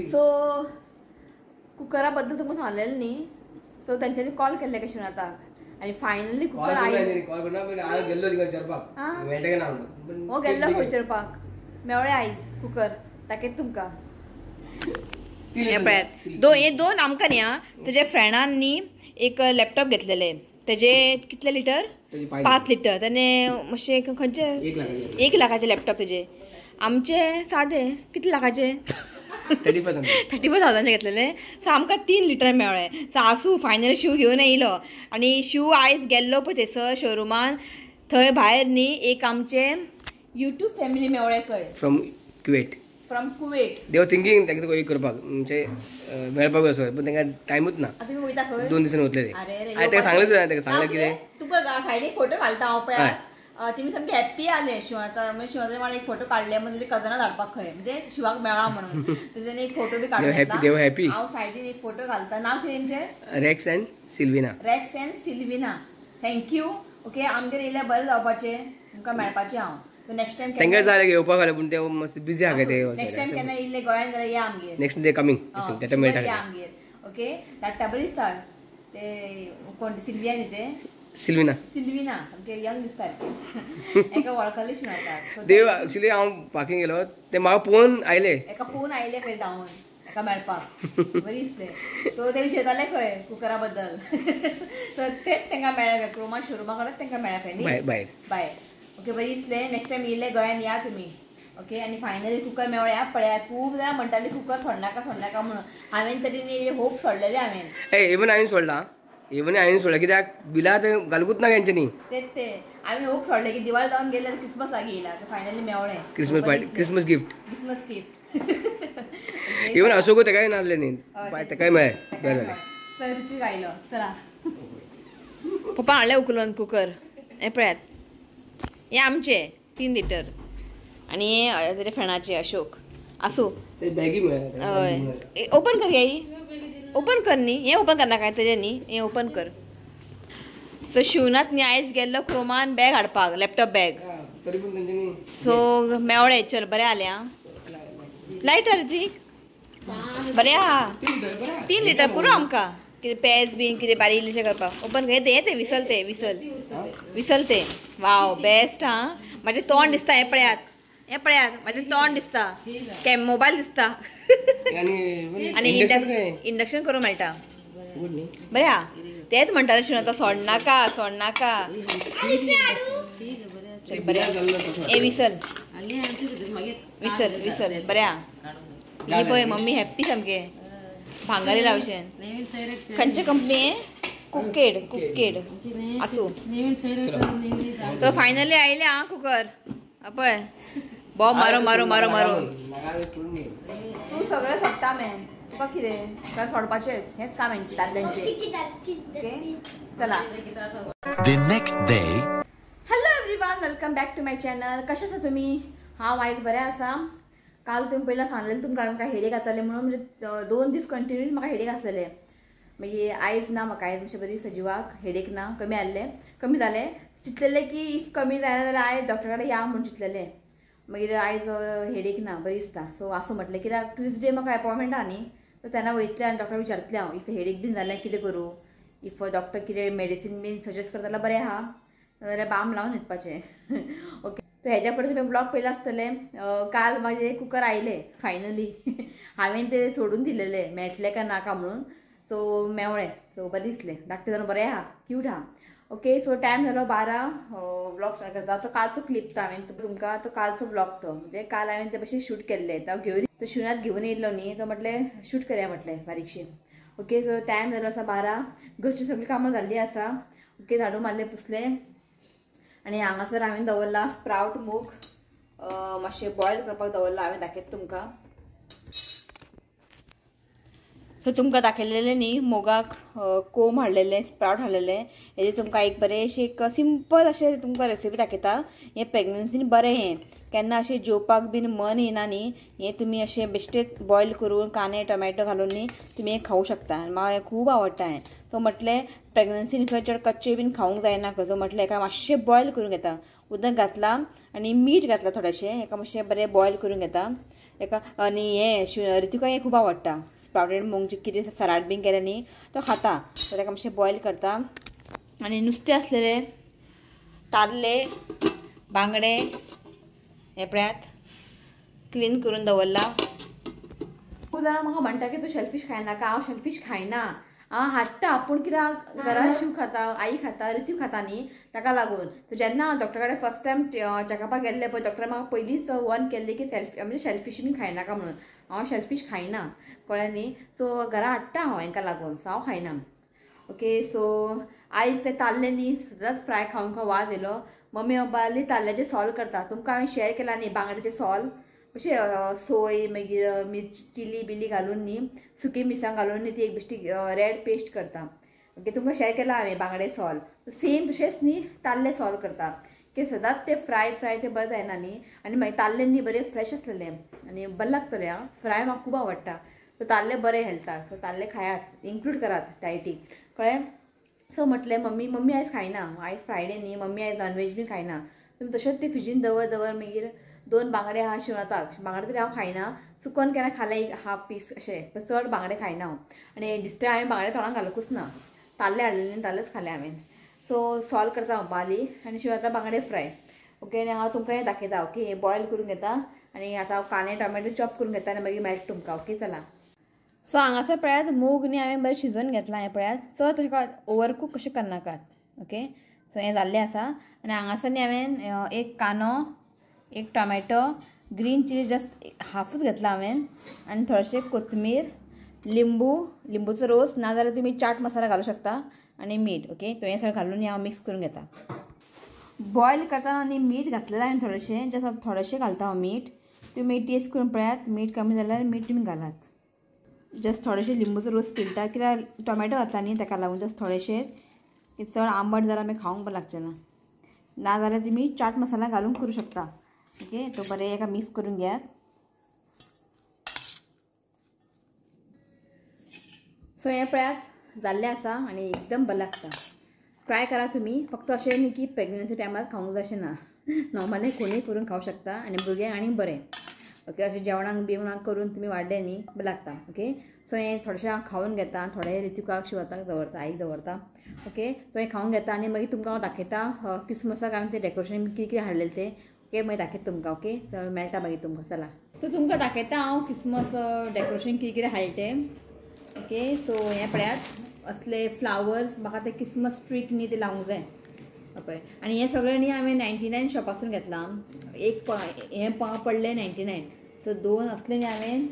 So कुकरा बद्दल तुमकां सांगलेलें न्ही, सो तेंच्यांनी कॉल केल्ले कशें आतां आनी फायनली कुकर आयलो. कॉल करून हांव गेल्लो तिका विचारपाक मेळटा काय ना म्हणून. हो गेल्लो खंय विचारपाक, मेवळे आयज कुकर दाखयता तुमकां. हे पळयात दोन, हे दोन आमकां न्ही आं, तेजे फ्रेंडान न्ही एक लॅपटॉप घेतलेले, तेजे कितले लिटर, 5 लिटर. तेणे मातशें खंयचे 1 लाखाचे लॅपटॉप तेजे, आमचे सादे कितले लाखाचे 35,000 घेतलेले. सो आमकां 3 लिटर मेळ्ळे. सो आसूं फायनली शिव घेवन येयलो. आनी शिव आयज गेल्लो पळय थंयसर शोरुमान, थंय भायर न्ही एक आमचे युट्यूब फॅमिली मेवळे खंय from Kuwait. From Kuwait they were thinking तांकां एक करपाक म्हणजे मेळपाक असो, पण तांकां टायमूच ना. 2 दिसांनी वतले ते. हांवें ताका सांगलें सुद्दां, ताका सांगलें कितें तुका सायडीक फोटो घालता हांव पळय, तिमी सामकी हॅप्पी आले. शिवाचा म्हणजे शिवाचे मला एक फोटो काडले म्हणजे कजना धाडपाक खंय म्हणजे शिवाक मेळा म्हणून तेजेन एक फोटो बी काडून हॅपी. हांव सायडीन एक फोटो घालता. नांव कितें तेंचें? Rex and Silvina. Rex and Silvina, thank you. Okay आमगेर येयल्यार बरें जावपाचें, तुमकां मेळपाचें हांव. नेक्स्ट टाइम तांकां जाय घेवपाक आसलें पूण ते मातशें बिजी आहा ते. नेक्स्ट टाइम केन्ना येयल्ले गोंयान जाल्यार या आमगेर. नेक्स्ट डे कमींग तेका मेळटा या आमगेर. ओके धाडटा बरें दिसता ते कोण सिल्विया न्ही ते, सिल्विना. सिल्विना सामकें यंग दिसता एका वळखले शिवाय. देव एक्चुअली हांव पार्किंग गेलो ते म्हाका पळोवन आयले, एका पळोवन आयले खंय धांवन एका मेळपाक बरें दिसलें. सो ते विचारताले खंय कुकरा बद्दल, सो तेच तांकां मेळ्ळें क्रोमा शोरुमा कडेन तांकां मेळ्ळें खंय भायर बाय. ओके बरें दिसलें. नेक्स्ट टायम येयले गोंयान या तुमी. ओके आनी फायनली कुकर मेवळ्या पळयात. खूब जाणां म्हणटाली कुकर सोडनाका सोडनाका म्हणून, हांवें तरी न्ही होप सोडलेले हांवें. इवन हांवें सोडला, इवन हांवें सोडला कित्याक बिलां ते घालूंकच ना तेंच्यांनी. तेच ते हांवें होप सोडले की दिवाळी जावन गेले क्रिसमस लागीं येयला, फायनली मेवळें Christmas party, Christmas gift, Christmas gift. Even अशोकूय तेकाय नासलें न्ही, तेकाय मेळ्ळें, बरें जालें. चल ऋत्वीक आयलो, चला पप्पा हाडलें उखलून कुकर. हें पळयात हे आमचे 3 लिटर आनी हे तेजे फ्रेंडाचे अशोक. आसूं हय ओपन कर, ही ओपन कर न्ही, हें ओपन करना काय तेजें न्ही, हें ओपन कर. सो शिवनाथ न्ही आयज गेल्लो क्रोमान बॅग हाडपाक, लॅपटॉप बॅग. सो मेवळे चल बरें आलें आं. लायटर ऋत्वीक बरें आहा, 3 लिटर पुरो आमकां कितें पेज बीन कितें बारीक इल्लेशें करपाक. ओपन कर, हें तें विसल तें, विसल विसल तें. वाव बेस्ट आं. म्हाजें तोंड दिसता, हें पळयात हें पळयात म्हाजें तोंड दिसता, कॅम मोबायल दिसता. आनी इंडक्शन करूंक मेळटा. बरें आहा, तेच म्हणटाले शिवण आतां सोडनाका सोडनाका. बरें हें विसल विसल विसल बरें आहा. ही पळय मम्मी हॅप्पी सामकें भांगरी लावशेन. खंयचे कंपनी? कुकेड. कुकेड आसूं. तो फायनली आयले आं कुकर. पळय बॉब मारो मारो मारो मारो. तूं सगळें सोडटा मॅन, तुका कितें सगळें सोडपाचेंच हेंच काम हेंचें दादल्यांचें. ओके चला. The next day. Hello everyone, welcome back to my channel. कशें आसा तुमी? हांव आयज बरें आसा. काल तुमी पयलीं सांगलेलें तुमकां म्हाका हेडेक जातालें म्हणून, म्हणजे 2 दीस कंटिन्यूस म्हाका हेडेक आसलेलें. मागीर आयज ना म्हाका, आयज मातशें बरी सजीवाक हेडेक ना, कमी आसलें, कमी जालें. चिंतलेलें की if कमी जायना जाल्यार आयज डॉक्टरा कडेन या म्हूण चिंतलेलें. मागीर आयज हेडेक ना, बरी दिसता. सो आसूं म्हटलें, कित्याक ट्युजडे म्हाका एपॉयंटमेंट आहा न्ही, सो तेन्ना वयतलें आनी डॉक्टराक विचारतलें हांव if headache बीन जालें कितें करूं, if doctor कितें मेडिसीन बीन सजेस्ट करता जाल्यार बरें आहा, नाजाल्यार बाम लावन न्हिदपाचें. ओके सो हेज्या फुडें तुमी ब्लॉग पयले आसतले. काल म्हाजे कुकर आयले फायनली. हांवें ते सोडून दिलेले मेळटले काय नाका म्हणून. सो मेवळें, सो बरें दिसलें, धाकटें जावन बरें आहा, क्यूट आहा. ओके सो टायम जालो 12, ब्लॉग स्टार्ट करता. तो कालचो क्लिप तो हांवें तुमकां, तो कालचो ब्लॉग तो म्हणजे काल हांवें ते भशेन शूट केल्ले. तो घेवन तो शिवनाथ घेवन येयल्लो न्ही, तो म्हटलें शूट करया म्हटलें बारीकशी. ओके सो टायम जालो आसा 12, घरची सगळीं कामां जाल्लीं आसा. ओके झाडू मारलें पुसलें आनी हांगासर हांवें दवरला स्प्रावट मूग मातशें बॉयल करपाक दवरला हांवें, दाखयता तुमकां. सो तुमकां दाखयलेलें न्ही मुगाक कोम हाडलेलें, स्प्रावट हाडलेलें. हेजें तुमकां एक बरें अशें एक सिंपल अशें तुमकां रेसिपी दाखयता. हें प्रेग्नन्सीन बरें हें. केन्ना अशें जेवपाक बीन मन येना न्ही, हें तुमी अशें बेश्टेच बॉयल करून कांदे टोमॅटो घालून न्ही तुमी हें खावूं शकता आनी म्हाका हें खूब आवडटा. हें सो म्हटलें प्रेग्नन्सीन खंय चड कच्चे बीन खावंक जायना खंय, सो म्हटलें हेका मातशें बॉयल करून घेता, उदक घातलां आनी मीठ घातलां थोडेशें, हेका मातशें बरें बॉयल करून घेता हेका. आनी हें ऋतिका हें खूब आवडटा, स्प्रावटेड मूंग कितें सलाड बीन केलें न्ही तो खाता, सो ताका मातशें बॉयल करता. आनी नुस्तें आसलेलें तारले बांगडे हे पळयात क्लीन करून दवरला. खूब जाणां म्हाका म्हणटा की तूं शेलफीश खायनाका, हांव शेलफीश खायना, हांव हाडटा पूण कित्याक घरा शिव खाता, आई खाता, ऋतू खाता न्ही, ताका लागून. सो जेन्ना हांव डॉक्टरा कडेन फर्स्ट टायम चॅकअपाक गेल्लें पळय, डॉक्टरान म्हाका पयलींच वॉर्न केल्लें की सेल्फ म्हणजे शेलफीश बीन खायनाका म्हणून. हांव शेलफीश खायना, कळ्ळें न्ही. सो घरा हाडटा हांव हेंका लागून, सो हांव खायना. ओके सो आयज ते ताल्ले न्ही सदांच फ्राय खावन खावन वाज येयलो. मम्मी बाबाली ताल्ल्याचें सॉल करता, तुमकां हांवें शेअर केला न्ही बांगड्याचें सॉल, अशें सोय मागीर मिर्ची चिली बिली घालून न्ही सुकी मिरसांग घालून न्ही ती एक बेश्टी रेड पेस्ट करता. ओके तुमकां शेअर केला हांवें बांगडे सॉल, सेम तशेंच न्ही ताल्ले सॉल करता की सदांच ते फ्राय फ्राय ते बरें जायना न्ही. आनी मागीर ताल्ले न्ही बरे फ्रेश आसलेले आनी बरें लागतलें. आं फ्राय म्हाका खूब आवडटा, सो ताल्ले बरे हेल्थाक, सो ताल्ले खायात, इन्क्लूड करात डायटीक, कळ्ळें. सो म्हटलें मम्मी मम्मी आयज खायना, आयज फ्रायडे न्ही, मम्मी आयज नॉनवेज बी खायना, तुमी तशेंच ते फ्रिजीन दवर दवर. मागीर दोन बांगडे आहा शिवनाथाक, बांगडे तरी हांव खायना, चुकोन केन्ना खालें एक हाफ पीस अशें, पण चड बांगडे खायना हांव. आनी दिसता हांवें बांगडे तोंडाक घालूंकच ना, ताल्ले हाडलेले ताल्लेच खाले हांवें. सो सॉल्व करता हांव बाली आनी शिवनाथा बांगडे फ्राय. ओके आनी हांव तुमकां हें दाखयता. ओके हें बॉयल करून घेता आनी आतां हांव कांदे टोमॅटो चॉप करून घेता आनी मागीर मेळटा तुमकां. ओके चला. सो हांगासर पळयात मूग न्ही हांवें बरें शिजोवन घेतलां, हें पळयात, चड तशें ओवरकूक कशें करनाकात. ओके सो हें जाल्लें आसा. आनी हांगासर न्ही हांवें एक कांदो, एक टोमॅटो, ग्रीन चिली जस्ट हाफूच घेतला हांवें, आनी थोडेशें कोथमीर, लिंबू, लिंबूचो रोस, नाजाल्यार तुमी चाट मसाला घालूं शकता, आनी मीठ. ओके तो हें सगळें घालून हांव मिक्स करून घेता. बॉयल करतना न्ही मीठ घातलेलें हांवें थोडेशें, जस्ट थोडेशें घालता हांव मीठ, तुमी टेस्ट करून पळयात, मीठ कमी जाल्यार मीठ तुमी घालात. जस्ट थोडेशें लिंबूचो रोस पिळटा, कित्याक टोमॅटो घातला न्ही ताका लागून जस्ट थोडेशें, चड आंबट जाल्यार मागीर खावंक बरें लागचें ना. नाजाल्यार तुमी चाट मसाला घालून करूं शकता. ओके तो बरें एका मिक्स करून घेयात. सो हें पळयात जाल्लें आसा आनी एकदम बरें लागता. ट्राय करा तुमी, फक्त अशें न्ही की प्रेग्नन्सी टायमार खावंक जाय अशें ना, नॉर्मली कोणूय करून खावंक शकता आनी भुरग्यांक आनी बरें. ओके अशें जेवणाक बिवणाक करून तुमी वाडलें न्ही बरें लागता. ओके सो हें थोडेशें हांव खावन घेता, थोडें ऋतिकाक शिवताक दवरता, आईक दवरता. ओके तो हें खावन घेता आनी मागीर तुमकां हांव दाखयता क्रिसमसाक हांवें तें डेकोरेशन कितें कितें हाडलेलें तें. ओके मागीर दाखयता तुमकां. ओके सो मेळटा मागीर तुमकां, चला. सो तुमकां दाखयता हांव क्रिसमस डेकोरेशन कितें कितें हाडलें तें. ओके सो हें पळयात असले फ्लावर्स, म्हाका ते क्रिसमस ट्रीक न्ही ते लावंक जाय पळय. आनी हें सगळें न्ही हांवें 99 शॉपासून घेतलां, एक हें पडलें 99, सो दोन असले न्ही हांवें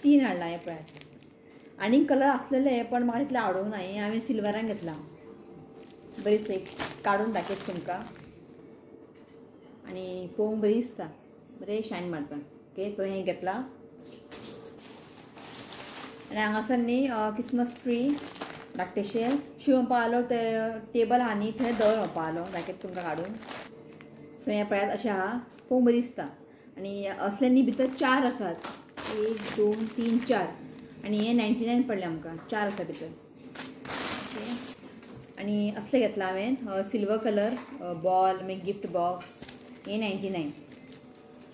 3 हाडलां. हें पळयात आनीक कलर आसलेले पण म्हाका तितलें आवडूंक ना, हें हांवें सिल्वरान घेतलां. बरी दिसता, काडून दाखयता तुमकां आनी पळोवंक बरी दिसता, बरें शायन मारता. ओके सो हें घेतलां. आनी हांगासर न्ही क्रिसमस ट्री धाकटेशें शिव म्हणपा आलो, ते टेबल आहा न्ही थंय दवर म्हणपा आलो, दाखयता तुमकां काडून. सो हें पळयात अशें आहा, पळोवंक बरी दिसता. आनी असले न्ही भितर 4 आसात, 1 2 3 4, आनी हें 99 पडलें आमकां, 4 आसा भितर. ओके आनी असलें घेतलां हांवें सिल्वर कलर बॉल मागीर गिफ्ट बॉक्स, हें 99.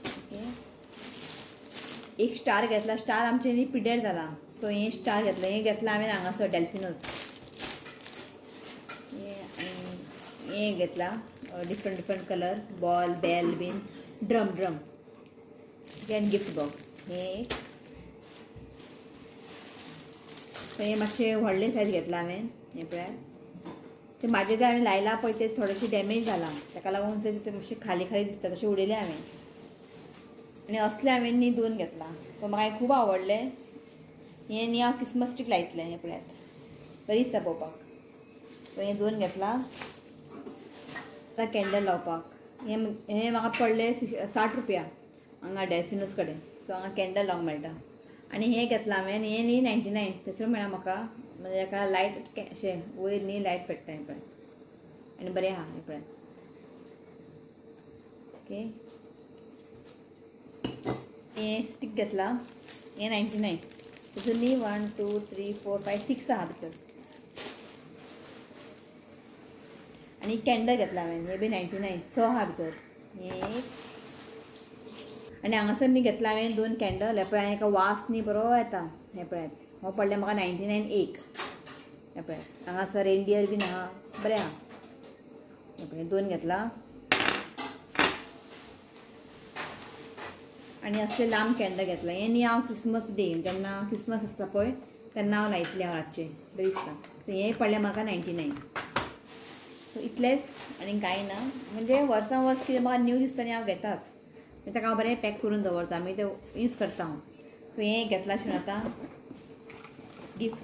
ओके एक स्टार घेतला, स्टार आमचें न्ही पिड्ड्यार जाला, सो हें स्टार घेतलें, हें घेतलां हांवें हांगासर डेल्फिनोज. हें घेतलां different different colour ball bell bin drum drum आनी गिफ्ट बॉक्स. हें एक हें मातशें व्हडलें सायज घेतलां हांवें, हें पळयात. ते म्हाजें तें हांवें लायलां पळय तें थोडेशें डॅमेज जालां, ताका लागून तें मातशें खाली खाली दिसता, तशें उडयलें हांवें. आनी असलें हांवें न्ही 2 घेतलां, सो म्हाका हें खूब आवडलें. हें न्ही हांव क्रिसमस ट्रीक लायतलें, हें पळयात बरी दिसता पळोवपाक. सो हें 2 घेतलां. आतां कॅन्डल लावपाक हें हें म्हाका पडलें 60 रुपया हांगा डेल्फिनोस कडेन, सो हांगा कॅन्डल लावंक मेळटा. आनी हें घेतलां हांवें, हें न्ही 99 थंयसर मेळ्ळा म्हाका, म्हणजे हेका लायट अशें वयर न्ही लायट पेट्टा हें पळय, आनी बरें आहा हें पळय. ओके हे स्टीक घेतला हे 99 तितून न्ही 1 2 3 4 5 6 आहा भितर. आनी कॅन्डल घेतला हांवें हे बी 99 6 आहा भितर एक. आनी हांगासर न्ही घेतला हांवें 2 कॅन्डल. हे पळय एका वास न्ही बरो येता. हे पळयात हो पडले म्हाका 99 एक. हे पळय हांगासर रेंडियर बीन आहा बरें आहा. हे पळय 2 घेतला. आनी असले लांब कॅन्डल घेतला. हे न्ही हांव क्रिसमस डे जेन्ना क्रिसमस आसता पळय तेन्ना हांव लायतलें हांव रातचें बरें दिसता. सो हें पडलें म्हाका 99. सो इतलेंच आनी कांय ना. म्हणजे वर्सां वर्स कितें म्हाका न्यू दिसता न्ही हांव घेताच. ताका हांव बरें पॅक करून दवरता मागीर तें यूज करता हांव. सो हें घेतलां शिवून आतां गिफ्ट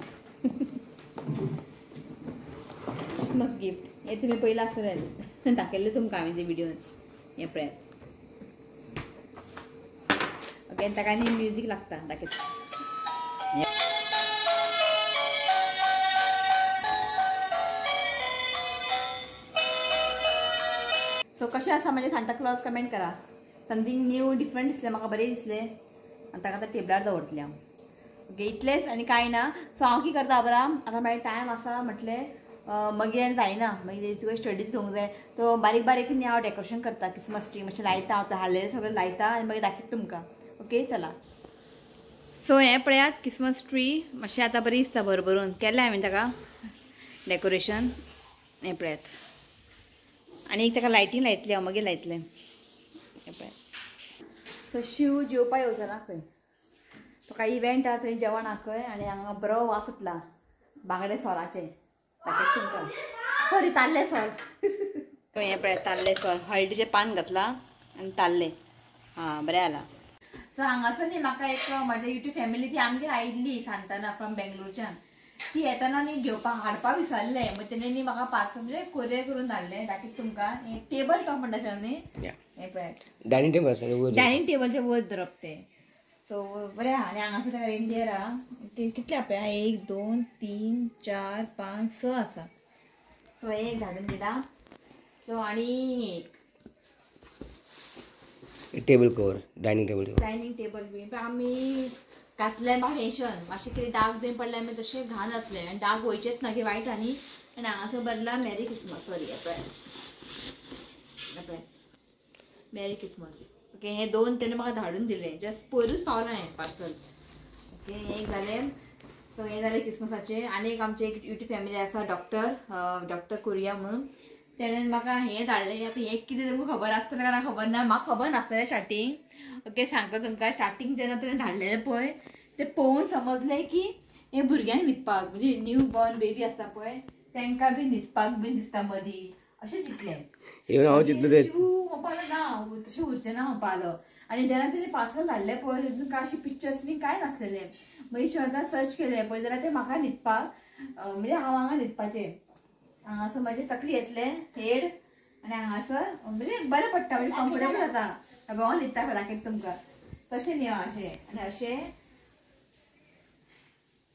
क्रिसमस गिफ्ट. हें तुमी पयलां आसतलें दाखयल्लें तुमकां हांवें ते व्हिडियोन. हें पळयात. ओके ताका न्ही म्युजीक लागता दाखयता. सो कशें आसा म्हणजे सांता क्लॉज कमेंट करा. समथींग न्यू डिफरंट दिसलें म्हाका बरें दिसलें आनी ताका आतां टेबलार दवरतलें हांव. ओके इतलेंच आनी कांय ना. सो हांव कितें करता खबर आहा आतां मागीर टायम आसा म्हटलें मागीर आनी जायना मागीर तुका स्टडीज घेवंक जाय. तो बारीक बारीक न्ही हांव डेकोरेशन करता क्रिसमस ट्री मातशें लायता हांव हाडलेलें सगळें लायता आनी मागीर दाखयता तुमकां. ओके चला. सो हें पळयात क्रिसमस ट्री मातशें आतां बरी दिसता भरभरून केलें हांवें ताका डेकोरेशन. हें पळयात आनी एक ताका लायटींग लायतलें हांव मागीर लायतलें. हें पळयात. सो शिव जेवपा येवचो ना खंय तो काय इव्हेंट आहा थंय जेवण आहा खंय आनी हांगा बरो वास सुटला बांगडे सोलाचे दाखयता तुमकां. सॉरी ताल्ले सोल. हें पळय ताल्ले सोल हळदीचें पान घातलां आनी ताल्ले हां बरें आला. सो हांगासर न्ही म्हाका एक म्हाज्या युट्यूब फॅमिली ती आमगेर आयिल्ली सांताना फ्रॉम बेंगलोरच्यान. ती येताना न्ही घेवपाक हाडपाक विसरलें मागीर तेणे न्ही म्हाका पार्सल म्हणजे कोरियर करून धाडलें. दाखयता तुमकां. हें टेबल टॉप म्हणटा न्ही हें पळयात डायनिंग टेबल आसा डायनिंग टेबलचे वयर धरप तें. सो बरें आहा. आनी हांगासर ताका रेंडियर आहा ते कितले आहा 1 2 3 4 5 6 आसा. सो एक धाडून दिला. सो आनी एक table cover dining table dining table बी आमी घातलें म्हाका फॅशन मातशें कितें डाग बीन पडलें मागीर तशें घाण जातलें आनी डाग वयचेच ना की वायट. आनी आनी हांगासर बरला मॅरी क्रिसमस. सॉरी हे पळय पळय मॅरी क्रिसमस. ओके हे 2 तेणे म्हाका धाडून दिले जस्ट पयरूच पावलां हें पार्सल. ओके हें एक जालें. सो हें जालें क्रिसमसाचें. आनी एक आमचें एक युट्यूब फॅमिली आसा डॉक्टर डॉक्टर कोरिया म्हणून तेणेन म्हाका हें धाडलें. आतां हें कितें तुमकां खबर आसतलें काय खबर ना म्हाका खबर नासतलें स्टार्टींग. ओके सांगता तुमकां स्टार्टींग जेन्ना तुवें धाडलेलें पळय तें पळोवन समजलें की हें भुरग्यांक न्हिदपाक म्हणजे न्यू बॉर्न बेबी आसता पळय तांकां बी न्हिदपाक बीन दिसता मदीं अशें चिंतलें. म्हणपालो ना तशें उरचें ना म्हणपालो. आनी जेन्ना तेणें पार्सल धाडलें पळय तितून काय अशें पिक्चर्स बी कांय नासलेलें. मागीर शिवाय सर्च केलें पळय जाल्यार तें म्हाका न्हिदपाक म्हणजे हांव हांगा न्हिदपाचें हांगासर म्हाजी तकली येतलें हेड आनी हांगासर म्हणजे बरें पडटा म्हणजे कम्फर्टेबल जाता. हांव न्हिदता दाखयता तुमकां तशें न्ही हांव अशें आनी अशें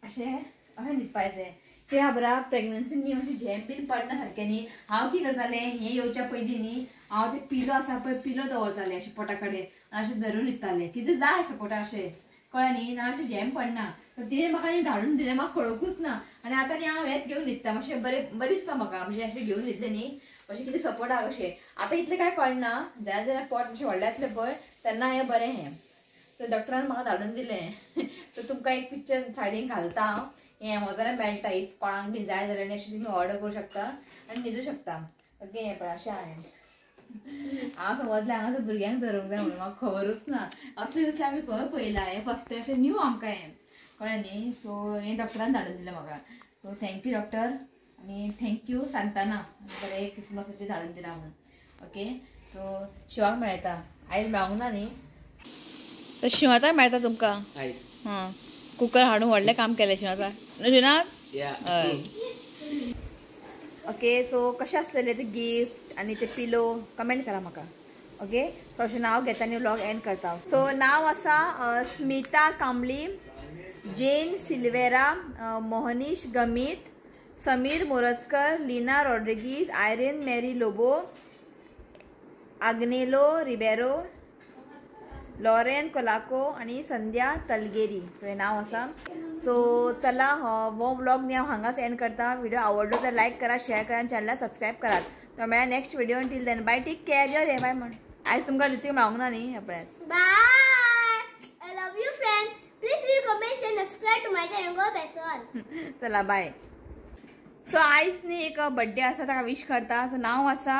अशें अशें न्हिदपाचें. तें खबर आहा प्रेग्नन्सी न्ही अशें झेम बीन पडना सारकें न्ही. हांव कितें करतालें हें येवच्या पयलीं न्ही हांव तें पिलो आसा पळय पिलो दवरतालें अशें पोटा कडेन आनी अशें धरून न्हिदतालें कितें जाय सपोर्टा अशें कळ्ळें न्ही ना अशें झेम पडना. तर तिणें म्हाका न्ही धाडून दिलें म्हाका कळोकूच ना. आनी आतां न्ही हांव हेंच घेवन न्हिदता मातशें बरें बरें दिसता म्हाका म्हणजे अशें घेवन न्हिदलें न्ही अशें कितें सपोर्ट आहा कशें. आतां इतलें कांय कळना जेन्ना जेन्ना पोट मातशें व्हडलें जातलें पळय तेन्ना हें बरें हें. तर डॉक्टरान म्हाका धाडून दिलें. तर तुमकां एक पिक्चर सायडीन घालता हांव हें एमजोनार मेळटा if कोणाक बीन जाय जाल्यार अशें तुमी ऑर्डर करूं शकता आनी न्हिदूं शकता. ओके हें पळय अशें हांवें हांव समजलें हांगा भुरग्यांक धरूंक जाय म्हणून म्हाका खबरूच ना. असलें दुसरें आमी खंय पळयलां हें फर्स्ट टायम अशें न्यू आमकां हें कळ्ळें न्ही. सो हें डॉक्टरान धाडून दिलें म्हाका. सो thank you doctor आनी thank you Santana बरें क्रिसमसाचें धाडून दिलां म्हणून. ओके सो शिवाक मेळटा आयज मेळोंक ना न्ही तर शिवाताक मेळटा तुमकां. हां कुकर हाडून व्हडलें काम केलें शिवाताक न्हू शिवनाथ. हय ओके सो कशें आसलेलें ते गिफ्ट आनी ते पिलो कमेंट करा म्हाका. ओके सो अशें नांव घेता आनी व्लॉग एंड करता. सो नांव आसा स्मिता कांबळी, Jane Silveira, Mohnish Gamit, Sameer Morajkar, Leena Rodrigues, Irene Mary Lobo, Agnelo Ribeiro, Lauren Colaco आनी संध्या तलगेरी तुवें नांव आसा. सो चला हो व्लॉग न्ही हांव हांगाच एंड करता. व्हिडिओ आवडलो तर लायक करा, शेअर करा आनी चॅनलाक सबस्क्रायब करात. तो मेळ्ळा next video. Till then bye, take care. यो रे बाय म्हण. आयज तुमकां ऋतिक मेळोंक ना न्ही आपल्याक. Bye, I love you friend. Please leave comments and subscribe to my channel. Go best all. चला बाय. सो आयज न्ही एक बड्डे आसा ताका विश करता. सो नांव आसा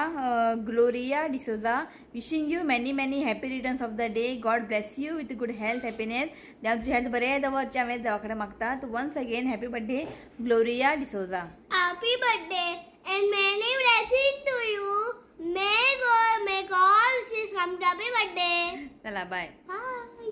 Gloria D'Souza. Wishing you many many happy returns of the day. God bless you with good health, happiness. देव तुजी हेल्थ बरें दवरचें हांवें देवा कडेन मागता. Once again happy birthday Gloria D'Souza. Happy birthday and many blessing to you. May God make all wishes come. Happy birthday. चला बाय. बाय.